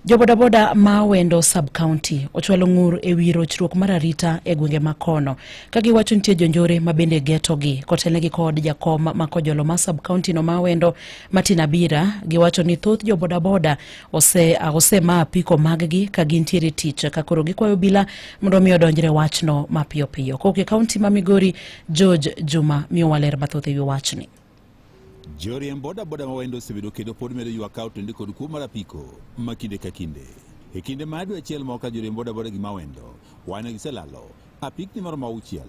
Jobodaboda ma Awendo sub-county ochwalo ng'ur e wi rochruok mar arita e gwenge ma kono ka giwacho nitie jonjore ma bende getogi kotelnegi kod jakom ma Kojolo ma sub-county no ma Awendo Martin Abira. Giwacho ni thoth jobodaboda osema apiko maggi ka gintiere tich ka koro gikwayo obila mondo mi odonjre wachno mapiyo piyo. Kowuok e kaunti ma Migori, George Juma miyowa ler mathoth e wi wachni. Joriemb bodaboda ma Wendo osebedo kendo pod medo ywak ka otende kod kuo mar apiko ma kinde ka kinde. E kinde mar dwe achiel ma okalo, joriemb bodaboda gi ma Wendo wanyo giselalo apikni maromo 6,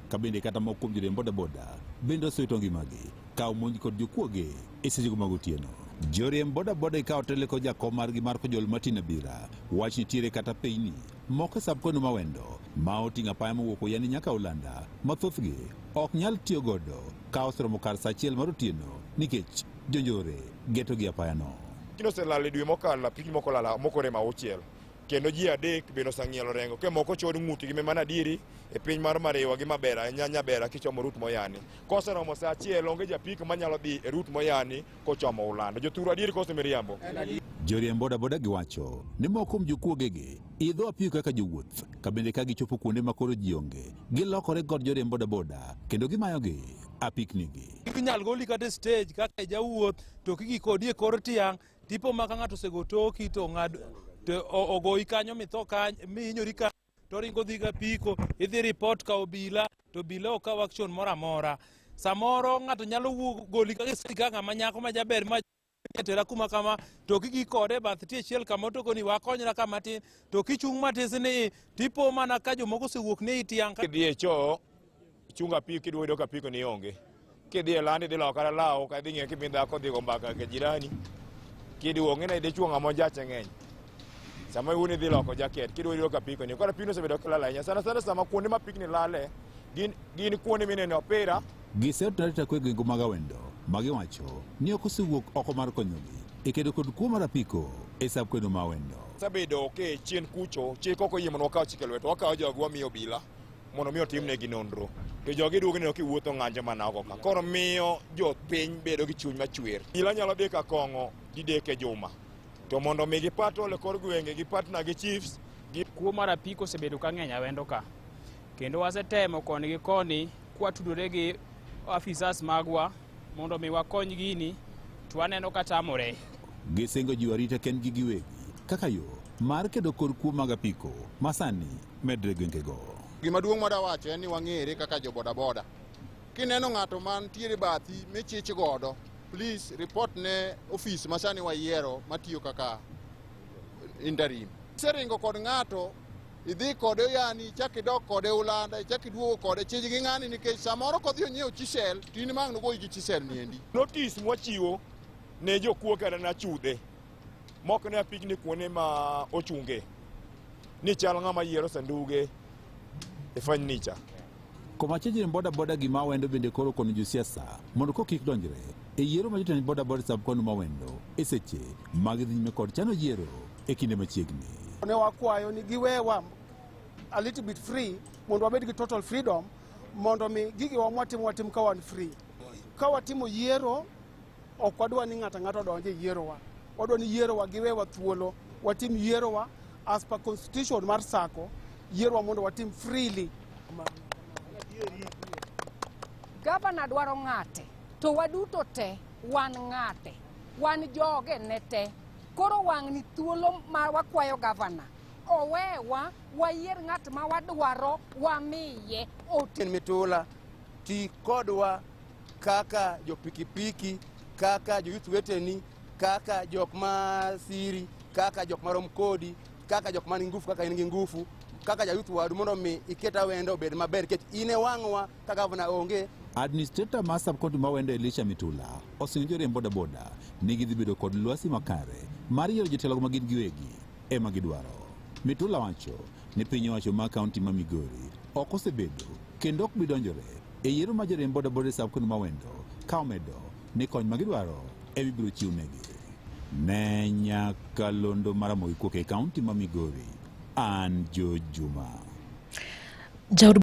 ka bende kata moko kuom joriemb bodaboda bende osewito ngimagi ka omonj kod jokuoge e sechego mag otieno. Joriemb bodaboda ikawo tele kod jakom margi mar Kojol Martin Abira wach nitiere kata pinyni moko e sub-county ma Wendo ma oting'o apaya mowuok Oyani nyaka Ulanda ma thothgi ok nyal tiyo godo ka oseromo kar saa 1 mar otieno nikech jonjore geto gi apayano. Kino oselal e dwe mokalo, apikni moko olal moko rem 6, kendo ji 3 bende oseng'ielo rengo ke moko chod ng'utgi me mana adieri e piny mar Mariwa gi Mabera Nyabera kichomo rut Moyani. Koseromo saa 1 onge japiko manyalo dhi e rut Moyani kochomo Ulanda. Jothuru, adieri koso miriambo? Joriemb bodaboda giwacho ni moko kuom jokuogegi idho apiko kaka jowuoth, ka bende ka gichopo kuonde ma koro ji onge, gilokore kod joriemb bodaboda kendo gimayogi apiknigi. Inyal goli kata e stage kaka jawuoth to kigi kodi e kor tiang' tipo ma ka ng'ato osego toki to ng'ad to ogoyi kanyo mitho kanyo mihinyori kanyo to ringo dhi gapiko idhi report ka obila to obila ok kaw action moro amora. Samoro ng'ato nyalo wuok goli kaka stage kaka ng'ama nyako ma jaber ma tera kuma kama to kigi kode e bath tie chiel kama to koni wakonyra kama tin to kichung' matis ni tipo mana ka jomoko osewuok ni tiang' Kidhi e choo ichungo apiko, kidwa yudo ka apiko ni onge. Kidhi e landi idhi loko kata law ka idhi ng'iyo kimi dhako dhi go mbaka ke jirani. Kidhi ng'e dichuo ng'ama ojache ng'eny. Sama iwuon idhi loko jaket kidwa yudo ka apiko ni. Koro apiko osebedo kilal ahinya. Sana sana sama kuonde ma apikni lale gin kuonde minene opira. Giseto arita kwe gwenge mag Awendo ma giwacho ni ok osewuok oko mar konyogi e kedo kod kuo mar apiko e sub-county ma Awendo. Osebedo ke chien kucho chik ok oyie mondo wakaw chik e lwetwa, wakawo jogi wamiyo obila mondo mi otimnegi nonro. To jogi duogo neno kiwuotho ng'anjo mana oko ka. Koro miyo jopiny bedo gi chuny machwer. Obila nyalo dhi ka kong'o didek e juma. To mondo mi gi patrol e kor gwenge, gi partner gi chiefs. Kuo mar apiko osebedo ka ng'eny Awendo ka. Kendo wasetemo koni gi koni kwatudore gi afisas magwa mondo mi wakony gini to waneno ka tamore. Gisingo jiwo arita kendgi giwegi kaka yo mar kedo kod kuo mag apiko ma sani medre gwengego. Gima duong' madawacho en ni wang'ere kaka jo bodaboda. Kineno ng'ato mantiere bathi michich godo, please report ne ofis ma sani wayiero matiyo kaka interim. Iseringo kod ng'ato, idhi kode Oyani, ichak idok kode Ulanda, ichak iduogo kode, chij gi ng'ani nikech samoro kodhi onyiewo chisel, to in ma ang' nogoyi gi chisel niendi. Notice mwachiwo ne jokuo kata na chudhe mok ne apikni kuonde ma ochunge ni chal ng'ama yiero sanduge e furniture. Komachielo, joriemb bodaboda gi ma Awendo bende koro kono josiasa mondo ko kik donjre e yiero ma jotend bodaboda sub-county ma Awendo e seche mag dhi nyime kod chano yiero e kinde machiegni. Ne wakwayo ni giwewa a little bit free mondo wabed gi total freedom mondo mi gigewa mwatimo watim ka wan free. Ka watimo yiero, ok wadwa ni ng'ato ang'ato odonj e yierowa. Wadwa ni yierowa giwewa thuolo, watim yierowa as per constitution mar SACCO, yierowa mondo watim freely. Gavana dwaro ng'ate to waduto te wan ng'ate, wan joge ne te. Koro wang' ni thuolo ma wakwayo gavana owewa wayier ng'at ma wadwaro wamiye oti. Mitula ti kodwa kaka jo pikipiki, kaka jo youth weteni, kaka jok ma siri, kaka jok marom kodi, kaka jok man gi ngufu kaka in gi ngufu, kaka ja youth wadu mondo mi iket Awendo obed maber nikech in e wang'wa ka gavana onge. Administrator mar sub-county ma Awendo Elisha Mitula osingo joriemb bodaboda ni gidhi bedo kod lwasi makare mar yiero jotelo ma gin giwegi ema gidwaro. Mitula wacho ni piny owacho mar kaunti ma Migori ok osebedo kendo ok bi donjore e yiero ma joriemb bodaboda e sub-county ma Awendo ka omedo ni kony ma gidwaro ema ibiro chiwnegi. Ne nyakalondo mar Ramogi Kuok e kaunti ma Migori, an George Juma. Jaod